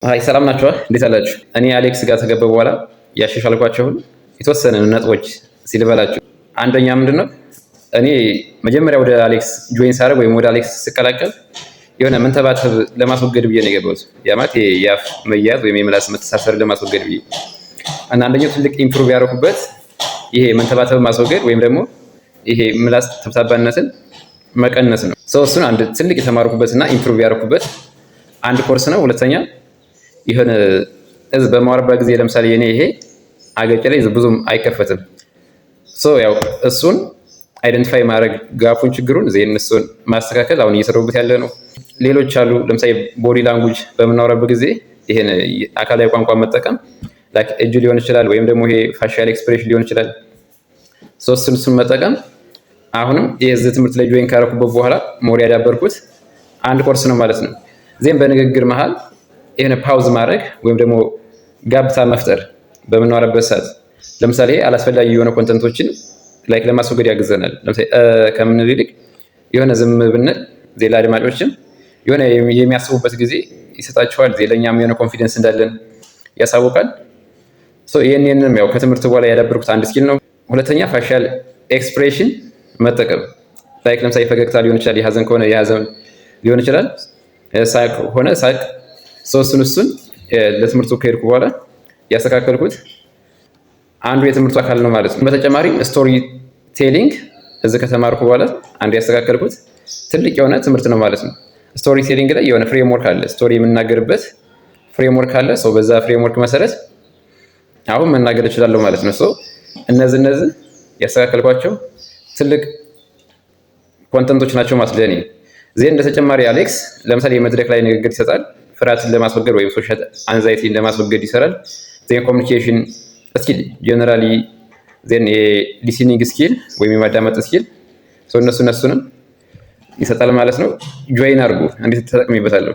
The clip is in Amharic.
Hi፣ ሰላም ናችኋ? እንዴት አላችሁ? እኔ አሌክስ ጋር ከገባሁ በኋላ ያሻሻልኳቸውን የተወሰነ ነጥቦች ሲልበላችሁ፣ አንደኛ ምንድን ነው፣ እኔ መጀመሪያ ወደ አሌክስ join ሳደርግ ወይም ወደ አሌክስ ስቀላቀል የሆነ መንተባተብ ለማስወገድ ብዬ ነው የገባሁት። ያ ማለት የአፍ መያዝ ወይም የምላስ መተሳሰር ለማስወገድ ብዬ። እና አንደኛው ትልቅ improve ያደረኩበት ይሄ መንተባተብ ማስወገድ ወይም ደግሞ ይሄ ምላስ ተብታባነትን መቀነስ ነው። So እሱን አንድ ትልቅ የተማርኩበት እና improve ያደረኩበት አንድ ኮርስ ነው። ሁለተኛ የሆነ እዚ በማወራበት ጊዜ ለምሳሌ የኔ ይሄ አገጭ ላይ ብዙም አይከፈትም። So ያው እሱን identify ማድረግ gap ኡን፣ ችግሩን፣ then እሱን ማስተካከል አሁን እየሰራሁበት ያለ ነው። ሌሎች አሉ። ለምሳሌ body language በምናወራበት ጊዜ ይሄን አካላዊ ቋንቋ መጠቀም፣ like እጅ ሊሆን ይችላል ወይም ደግሞ ይሄ facial expression ሊሆን ይችላል። So እሱን መጠቀም አሁንም የዚህ ትምህርት ላይ join ካረኩበት በኋላ more ያዳበርኩት አንድ ኮርስ ነው ማለት ነው። Then በንግግር መሀል የሆነ pause ማድረግ ወይም ደግሞ ጋብታ መፍጠር በምናወራበት ሰዓት፣ ለምሳሌ አላስፈላጊ የሆነ content ኦችን like ለማስወገድ ያግዘናል። ለምሳሌ ከምንል ይልቅ የሆነ ዝም ብንል ሌላ አድማጮችም የሆነ የሚያስቡበት ጊዜ ይሰጣቸዋል። ለእኛም የሆነ confidence እንዳለን ያሳውቃል። ይህንንም ያው ከትምህርት በኋላ ያዳበርኩት አንድ skill ነው። ሁለተኛ facial expression መጠቀም፣ like ለምሳሌ ፈገግታ ሊሆን ይችላል፣ የሀዘን ከሆነ የሀዘን ሊሆን ይችላል፣ ሳቅ ሆነ ሳቅ። እሱን ለትምህርቱ ከሄድኩ በኋላ ያስተካከልኩት አንዱ የትምህርቱ አካል ነው ማለት ነው። በተጨማሪም story telling እዚህ ከተማርኩ በኋላ አንዱ ያስተካከልኩት ትልቅ የሆነ ትምህርት ነው ማለት ነው። Story telling ላይ የሆነ framework አለ፣ story የምናገርበት framework አለ። So በዛ framework መሰረት አሁን መናገር እችላለሁ ማለት ነው። እነዚህ ያስተካከልኳቸው ትልቅ content ኦች ናቸው ማለት ለእኔ። Then እንደ ተጨማሪ አሌክስ ለምሳሌ የመድረክ ላይ ንግግር ይሰጣል። ፍርሃትን ለማስወገድ ወይም social anxiety ን ለማስወገድ ይሰራል። Then communication skill generally፣ then የ listening skill ወይም የማዳመጥ skill፣ እነሱንም ይሰጣል ማለት ነው። Join አድርጉ፣ እንዴት ተጠቅሜበታለሁ።